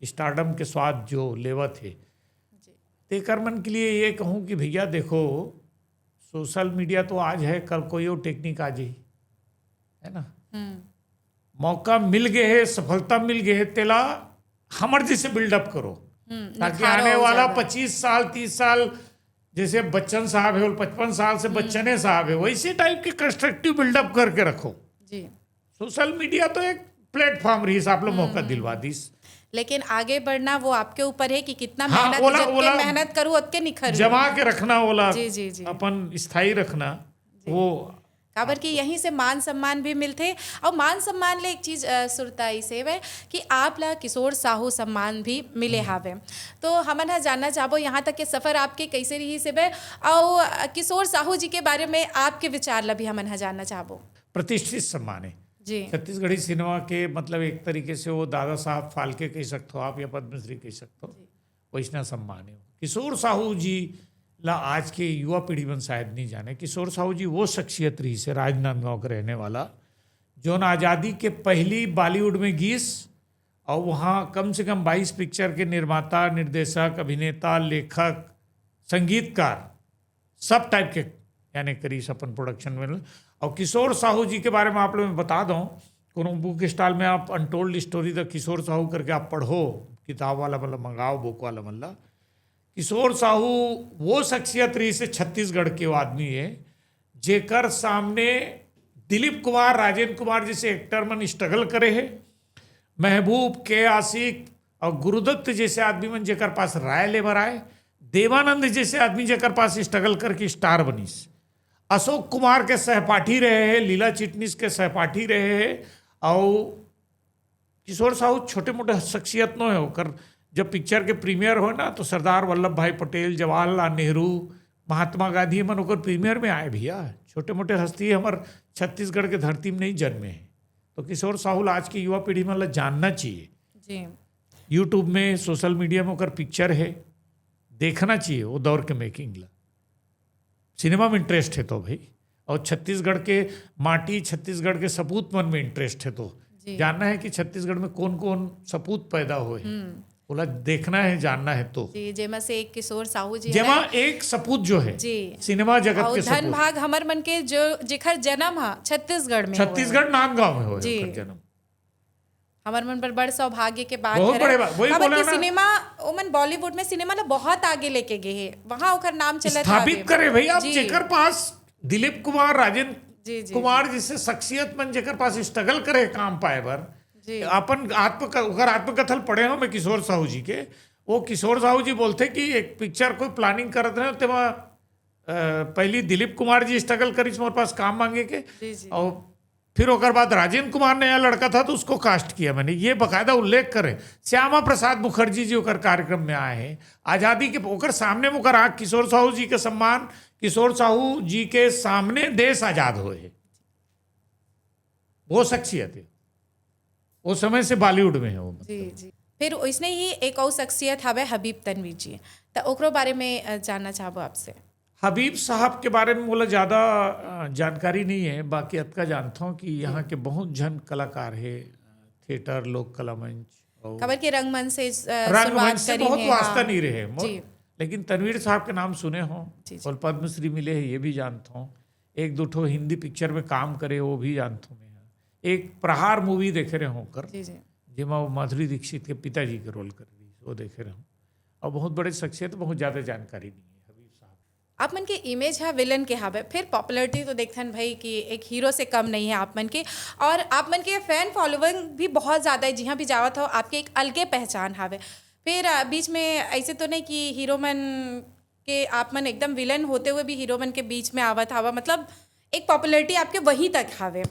स्टारडम के स्वाद जो लेवत है, जी। तेकर मन के लिए ये कहूँ कि भैया देखो, सोशल मीडिया तो आज है, कल कोई और टेक्निक आ जाही, है ना? हम्म। मौका मिल गए है, सफलता मिल गए है, तेला हमर जैसे बिल्डअप करो, हम्म, ताकि निखारो आने वाला ज्यादा। पच्चीस साल, तीस साल, जैसे बच्चन साहब है और पचपन साल से बच्चने साहब है, वैसे टाइप के कंस्ट्रक्टिव बिल्डअप करके रखो। जी। सोशल मीडिया तो एक प्लेटफॉर्म रही, आप लोग मौका दिलवा दीस। लेकिन आगे बढ़ना वो आपके ऊपर है कि कितना हाँ, मेहनत, ओला, जतके ओला मेहनत करूँ, ओतके निखर। जमा के रखना, ओला जी, जी, जी। अपन स्थायी रखना, वो काबर कि यहीं से मान सम्मान भी मिलथे। अउ मान सम्मान ले एक चीज, अ, सुरता इसे हवय कि आप ला किशोर साहू सम्मान भी मिले हवे। तो हमन ह जानना चाहबो यहाँ तक के सफर आपके कैसे रहिस हवे, अउ, अ, किशोर साहू जी के बारे में आपके विचार ला भी हमन ह जानना चाहबो। प्रतिष्ठित सम्मान है। जी। छत्तीसगढ़ी सिनेमा के, मतलब, एक तरीके से वो दादा साहब फाल्के कह सकते हो आप, या पद्मश्री कह सकते हो, जी। वैसना सम्मान है। किशोर साहू जी ला आज के युवा पीढ़ी मन शायद नहीं जाने। किशोर साहू जी वो शख्सियत रहिस हे राजनांदगांव के रहने वाला, जोन आजादी के पहली बॉलीवुड में गिस और वहाँ कम से कम बाईस पिक्चर के निर्माता, निर्देशक, अभिनेता, लेखक, संगीतकार, सब टाइप के, यानी करिस अपन प्रोडक्शन में। और किशोर साहू जी के बारे में आप लोग में बता दो, कोनो बुक स्टॉल में आप अनटोल्ड स्टोरी द किशोर साहू करके आप पढ़ो, किताब वाला मतलब मंगाओ, बुक वाला मतलब। किशोर साहू वो शख्सियत रहिस हे छत्तीसगढ़ के, वो आदमी है जेकर सामने दिलीप कुमार, राजेंद्र कुमार जैसे एक्टर मन स्ट्रगल करे हे, महबूब, के आशिक और गुरुदत्त जैसे आदमी मन जेकर पास राय ले बर आए, देवानंद जैसे आदमी जेकर पास स्ट्रगल करके स्टार बनिस, अशोक कुमार के सहपाठी रहे हे, लीला चिटनिस के सहपाठी रहे हे, और किशोर साहू छोटे मोटे शख्सियत नो है। ओकर जब पिक्चर के प्रीमियर हो ना, तो सरदार वल्लभ भाई पटेल, जवाहरलाल नेहरू, महात्मा गांधी मन ओकर प्रीमियर में आए भैया। छोटे मोटे हस्ती हमर छत्तीसगढ़ के धरती में नहीं जन्मे हैं। तो किशोर साहू ला आज की युवा पीढ़ी मन ला जानना चाहिए। जी। YouTube में, सोशल मीडिया में ओकर पिक्चर है, देखना चाहिए वो दौर के मेकिंग ला। सिनेमा में इंटरेस्ट है तो भाई, और छत्तीसगढ़ के माटी, छत्तीसगढ़ के सपूत मन में इंटरेस्ट है तो जी। जानना है कि छत्तीसगढ़ में कौन कौन सपूत पैदा हुए हैं, हम्म। ओला देखना है, जानना है तो। जी, जेमा से एक किशोर साहू जी जेमा हैं। एक सपूत जो है जी। सिनेमा जगत और के धन सपूत। भाग हमर मन के जो जेखर जन्म हा छत्तीसगढ़ में हुए छत्तीसगढ़ हैं। नांदगांव में हुए जी। ओकर जन्म। हमर मन बर बड़ सौभाग्य के बात बहुत हरे। बड़े बात, वही काबर बोला कि ना। सिनेमा, ओमन बॉलीवुड में सिनेमा ला बहुत आगे लेके गए हे, वहाँ ओकर नाम चलत स्थापित हावे। करे भाई, आप जी। जेकर पास दिलीप कुमार, राजेंद्र जी, जी, कुमार जी। जैसे शख्सियत मन जेकर पास स्ट्रगल करे काम पाए बर, जी। अपन आत्म, ओकर आत्मकथन पढ़े हो मैं किशोर साहू जी के, वो किशोर साहू जी बोलते कि एक पिक्चर कोई प्लानिंग करत रहे, तेमा, अ, पहली दिलीप कुमार जी स्ट्रगल करिस मोर पास काम मांगे के, जी, जी। और फिर ओकर बाद राजेंद्र कुमार नया लड़का था तो उसको कास्ट किया मैंने, ये बकायदा उल्लेख करे। श्यामा प्रसाद मुखर्जी जी ओकर कार्यक्रम में आए हैं, आजादी के, ओकर सामने में ओकर आँख किशोर साहू जी के सम्मान, किशोर साहू जी के सामने देश आजाद हुए है। वो शख्सियत है, वो समय से बॉलीवुड में है वो, मतलब। जी, जी। फिर वैसने ही एक और शख्सियत हवे हबीब तनवीर जी, तो ओकरो बारे में, अ, जानना चाहबो आपसे। हबीब साहब के बारे में मोला ज़्यादा, अ, जानकारी नहीं है, बाकी अतका जानता हूँ कि यहाँ जी। के बहुत झन कलाकार है, थिएटर, लोक कला मंच और काबर के रंगमंच से, अ, रंगमंच शुरुआत से करी बहुत है, वास्ता हाँ। नहीं रहे मोर। जी। लेकिन तनवीर साहब के नाम सुने हो जी, जी। और पद्मश्री मिले हैं, ये भी जानता हूँ। एक दो ठो हिंदी पिक्चर में काम करे, वो भी जानता हूँ मैं। एक प्रहार मूवी देखे रहे हो कर, जी, जी। जेमा वो माधुरी दीक्षित के पिताजी के रोल कर रही, वो देखे रहे हो। और बहुत बड़े शख्सियत, बहुत ज़्यादा जानकारी नहीं है हबीब साहब। आप मन के इमेज हा विलन के हावे, फिर पॉपुलैरिटी तो देखथन भाई कि एक हीरो से कम नहीं है आप मन के, और आप मन के फैन फॉलोइंग भी बहुत ज़्यादा है, जिहाँ भी जावत हो आपके एक अलगे पहचान हावे। फिर, अ, बीच में ऐसे तो नहीं कि हीरो मन के आप मन एकदम विलन होते हुए भी हीरो मन के बीच में आवत हावा, मतलब एक पॉपुलैरिटी आपके वहीं तक हावे।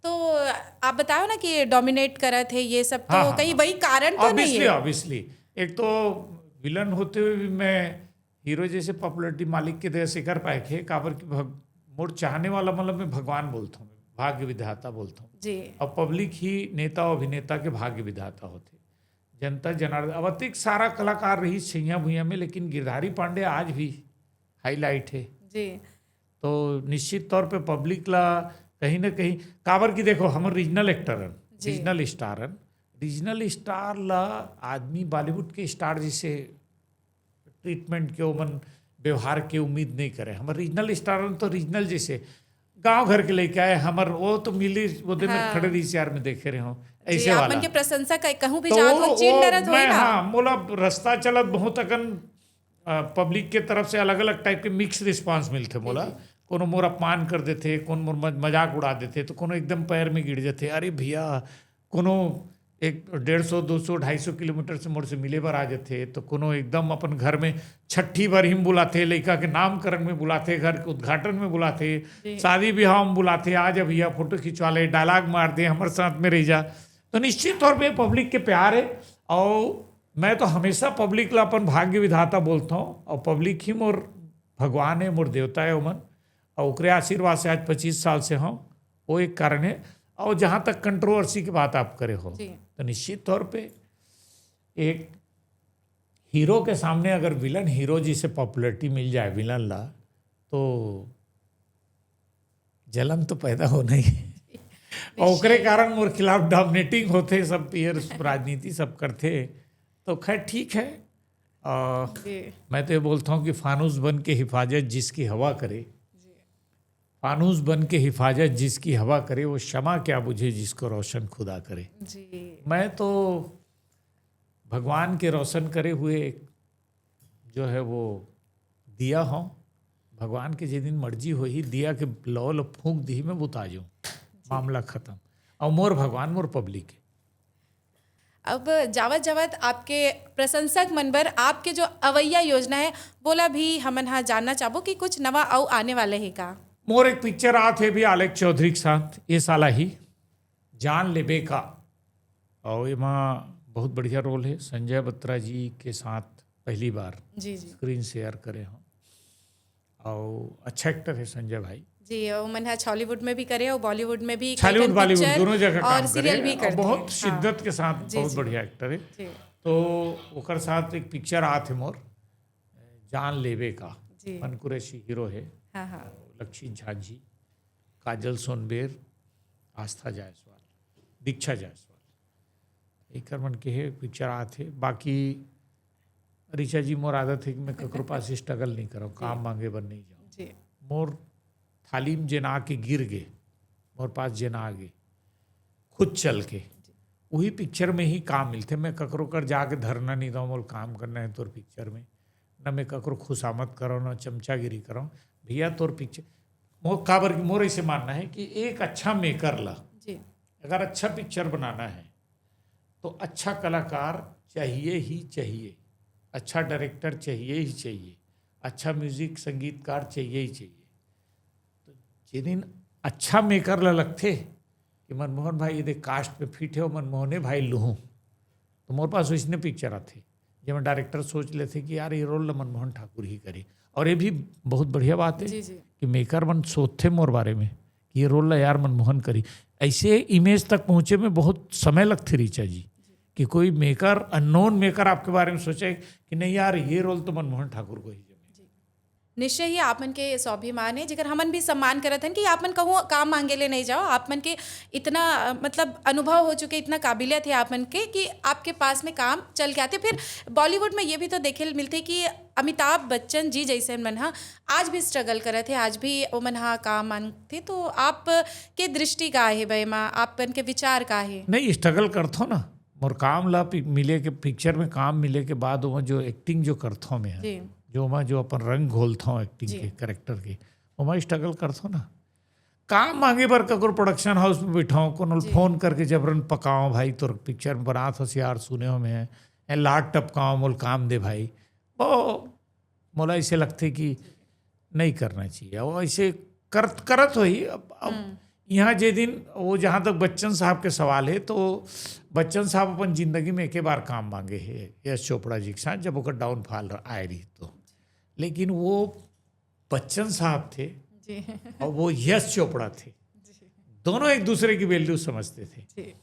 तो आप बताओ ना कि डोमिनेट करत है ये सब, तो हाँ, हाँ, कहीं हाँ। वही कारण तो नहीं ऑब्वियसली, है? ऑब्वियसली। एक तो विलन होते हुए भी मैं हीरो जैसे पॉपुलैरिटी मालिक के दया से कर पाए थे, काबर कि भग-, मोर चाहने वाला, मतलब, मैं भगवान बोलता हूँ, भाग्य विधाता बोलता हूँ। जी। और पब्लिक ही नेता और अभिनेता के भाग्य विधाता होते। जनता जनार्दन, अब अतिक सारा कलाकार रही छैया भुइयां में, लेकिन गिरधारी पांडे आज भी हाईलाइट है। जी। तो निश्चित तौर पे पब्लिक ला कहीं ना कहीं, काबर कि देखो, हमर रीजनल एक्टर हन, जी। रीजनल स्टार हन, रीजनल स्टार ला आदमी बॉलीवुड के स्टार जैसे ट्रीटमेंट के, ओमन व्यवहार के उम्मीद नहीं करे। हमर रीजनल स्टार हन तो रीजनल जैसे गांव घर के लेके आए, हमर वो तो मिली, वो दिन में हाँ। खड़े रही यार, मैं देखे रहे हूँ, जी, ऐसे आप वाला। मन के प्रशंसा का कहूँ भी तो जात हो, चिन वो डरत होई मैं, ना। हाँ, मोला रास्ता चलत बहुत अकन, अ, पब्लिक के तरफ से अलग-अलग टाइप के मिक्स रिस्पांस मिलथे मोला। जी, जी। कोनो मोर अपमान कर देथे, कोनो मोर मज-, मजाक उड़ा देथे, तो कोनो एकदम पैर में गिर जाथे, "अरे भैया," कोनो एक डेढ़ सौ, दो सौ, ढाई सौ किलोमीटर से मोर से मिले बर आ जथे, तो कोनो एकदम अपन घर में छट्ठी बर ही बुलाथे, लइका के नामकरण में बुलाथे, घर के उद्घाटन में बुलाथे, जी। शादी ब्याह में बुलाथे, "आ जा भैया, फोटो खिंचवा ले, डायलॉग मार दे, हमर साथ में रह जा।" तो निश्चित तौर पे पब्लिक के प्यार है। और मैं तो हमेशा पब्लिक ला अपन भाग्य विधाता बोलता हूँ, और पब्लिक ही मोर भगवान है, मोर देवता है ओमन, और ओकरे आशीर्वाद से आज पच्चीस साल से हम, वो एक कारण है। और जहाँ तक कंट्रोवर्सी की बात आप करे हो, जी। तो निश्चित तौर पे एक हीरो के सामने अगर विलन हीरो जी से पॉपुलैरिटी मिल जाए विलन ला, तो जलन तो पैदा होना ही है। और ओकरे कारण मोर खिलाफ डोमिनेटिंग होथे सब, पीयर राजनीति सब करथे। तो खैर, ठीक है। आ, जी। मैं तो ये बोलता हूँ कि फानूस बन के हिफाजत जिसकी हवा करे, जी। फानूस बन के हिफाजत जिसकी हवा करे, वो शमा क्या बुझे जिसको रोशन खुदा करे। जी। मैं तो भगवान के रोशन करे हुए एक जो है वो दिया हूँ। भगवान के जे दिन मर्जी होही, दिया के लौ ल फूंक दिही, मैं बुता जाऊँ, मामला खत्म। और मोर भगवान मोर पब्लिक है। अब जावत जावत आपके प्रशंसक मन बर आपके जो अवैया योजना है, वोला भी हमन हा जानना चाहबो कि कुछ नवा अउ आने वाले हे का? मोर एक पिक्चर आत हे भी आलेख चौधरी के साथ, ये साला ही, जान लेबे का। और एमा बहुत बढ़िया रोल है, संजय बत्रा जी के साथ पहली बार जी, जी। स्क्रीन शेयर करे हूँ। और अच्छा एक्टर है संजय भाई। जी, वो मन हा छॉलीवुड में भी करे और बॉलीवुड में भी कई छॉलीवुड ठन बॉलीवुड पिक्चर दोनों जगह और काम सीरियल करे भी हैं, और करते बहुत हैं। शिद्दत हाँ। के साथ जी, बहुत जी। बढ़िया एक्टर है। जी। तो ओकर साथ एक पिक्चर आत है मोर, जान लेबे का। जी। मन कुरैशी हीरो है, हाँ, हाँ। लक्षित झा जी, काजल सोनबेर, आस्था जायसवाल, दीक्षा जायसवाल, एकर मन के हे पिक्चर आत हे। बाकी ऋचा जी, मोर आदत है कि मैं ककरो पास स्ट्रगल नहीं करूँ, काम मांगे बर नहीं जाऊँ। जी। मोर थाली में जेन आके गिर गे, मोर पास जेन आ गे, खुद चल के, वही पिक्चर में ही काम मिलथे। मैं ककरो कर जाके धरना नहीं दूँ, मोर काम करना है तोर पिक्चर में, न मैं ककरो खुशामद करूँ, न चमचागिरी करूँ। भैया, तोर पिक्चर, मोर काबर कि मोर ऐसे मानना है कि एक अच्छा मेकर ला जी। अगर अच्छा पिक्चर बनाना है तो अच्छा कलाकार चाहिए ही चाहिए, अच्छा डायरेक्टर चाहिए ही चाहिए, अच्छा म्यूजिक संगीतकार चाहिए ही चाहिए। तो जे दिन अच्छा मेकर ला लगथे कि मनमोहन भाई ये दे कास्ट में फिट है, मनमोहने भाई लूहूँ, तो मोर पास वैसने पिक्चर आथे जेमा डायरेक्टर सोच लेथे कि यार, ये रोल ला मनमोहन ठाकुर ही करी। और ये भी बहुत बढ़िया बात है जी, जी। कि मेकर मन सोचथे मोर बारे में कि ये रोल ला यार मनमोहन करी। ऐसे इमेज तक पहुँचे में बहुत समय लगथे ऋचा जी, कि कोई मेकर, अननोन मेकर आपके बारे में सोचे कि नहीं यार, ये रोल तो मनमोहन ठाकुर को ही जमे। निश्चय ही आप मन के स्वाभिमान है, जेकर हमन भी सम्मान करत हन कि आप मन कहूँ काम मांगे ले नहीं जाओ। आप मन के इतना, अ, मतलब, अनुभव हो चुके, इतना काबिलियत है आप मन के कि आपके पास में काम चल के आते। फिर बॉलीवुड में ये भी तो देखे ल मिलथे कि अमिताभ बच्चन जी जैसे मन हा आज भी स्ट्रगल करत है, आज भी ओमन हा काम मांगथे। तो आप के दृष्टि का हे बे मा, आप मन के विचार का हे? नहीं, स्ट्रगल करथो ना, मोर काम ला पि-, मिले के, पिक्चर में काम मिले के बाद ओमा जो एक्टिंग जो करथो मैं, जी। जो ओमा जो अपन रंग घोलथो एक्टिंग जी। के, कैरेक्टर के, ओमा स्ट्रगल करथो ना। काम मांगे बर ककरो प्रोडक्शन हाउस में बैठाओ, कोनो ल जी। फोन करके जबरन पकाओ, "भाई, तोर पिक्चर में बनात हस यार, सुने हो मैं, ए लाट टपकाओ, मोल काम दे भाई।" वो मोला ऐसे लगथे कि नहीं करना चाहिए। वो ऐसे करत, करत होही। अब, अब यहाँ जे दिन वो, जहाँ तक बच्चन साहब के सवाल है, तो बच्चन साहब अपन जिंदगी में एके बार काम मांगे हे यश चोपड़ा जी के साथ, जब ओकर डाउनफॉल आए रही तो। लेकिन वो बच्चन साहब थे जी। और वो यश चोपड़ा थे, जी। दोनों एक दूसरे की वैल्यू समझते थे। जी।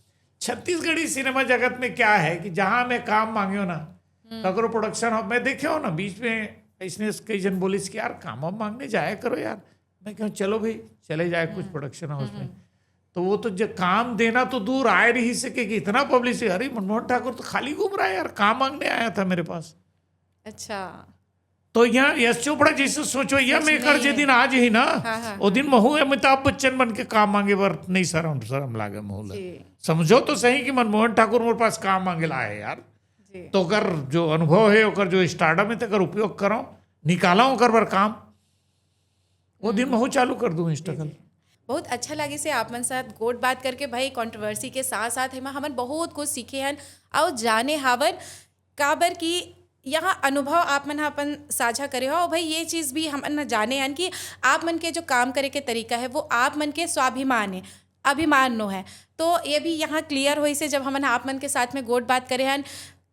छत्तीसगढ़ी सिनेमा जगत में क्या है कि जहाँ मैं काम मांगे हो ना, ककरो प्रोडक्शन हो, मैं देखे हो ना, बीच में इसने कई जन बोलिस कि यार, काम वाम मांगने जाया करो यार। मैं कहूँ, "चलो भाई, चले जाए कुछ प्रोडक्शन हाउस में।" तो वो तो जब काम देना तो दूर आए रही सके कि इतना पब्लिसिटी, "अरे, मनमोहन ठाकुर तो खाली घूम रहा है यार, काम मांगने आया था मेरे पास।" अच्छा। तो यहाँ यश चोपड़ा जैसे सोचो, यह सच मेकर में। जे दिन आज ही ना, हाँ, हाँ, वो दिन महू अमिताभ बच्चन बन के काम मांगे बर नहीं शरम, शरम लागे महू ला। जी। समझो तो सही कि मनमोहन ठाकुर मोर पास काम मांगे ला आए यार। जी। तो अगर जो अनुभव है, ओकर जो स्टारडम है, तेकर उपयोग करो, निकाला ओकर बर काम, वो दिन महू चालू कर दूँ स्ट्रगल। बहुत अच्छा लगिस हे आप मन साथ गोठ बात करके भाई। कंट्रोवर्सी के साथ साथ एमा हमन बहुत कुछ सीखे हन अउ जाने हावन, काबर कि यहाँ अनुभव आप मन ह अपन साझा करे हो। अउ भाई ये चीज़ भी हमन ह जाने हन कि आप मन के जो काम करे के तरीका है वो आप मन के स्वाभिमान है, अभिमान नो है। तो ये भी यहाँ क्लियर होइस हे जब हमन आप मन के साथ में गोठ बात करे हन।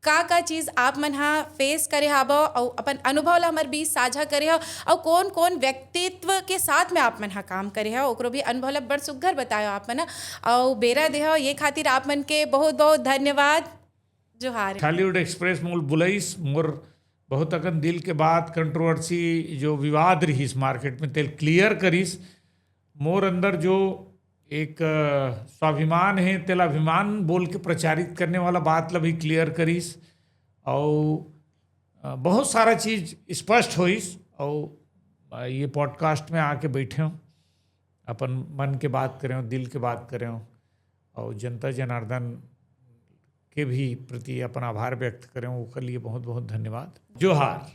का का चीज़ आप मन ह फेस करे हावव अउ अपन अनुभव ला हमर बीच साझा करे हव अउ कौन कौन व्यक्तित्व के साथ में आप मन ह काम करे हव, ओकरो भी अनुभव ला बड़ सुग्घर बतायो आप मन ह। अउ बेरा देहव ये खातिर आप मन के बहुत बहुत धन्यवाद। जोहार। Hollywood Express मोल बुलाइस, मोर बहुत अकन दिल के बात, कंट्रोवर्सी जो विवाद रहिस मार्केट में, तेल क्लियर करिस। मोर अंदर जो एक अ, स्वाभिमान है, तेला अभिमान बोल के प्रचारित करने वाला बात ला भी क्लियर करिस। अउ अ, बहुत सारा चीज स्पष्ट होइस। अउ अ, ये पॉडकास्ट में आके बैठे हूँ, अपन मन के बात करे हूँ, दिल के बात करे हूँ, अउ जनता जनार्दन के भी प्रति अपन आभार व्यक्त करे हूँ, ओकर लिए बहुत बहुत धन्यवाद। जोहार।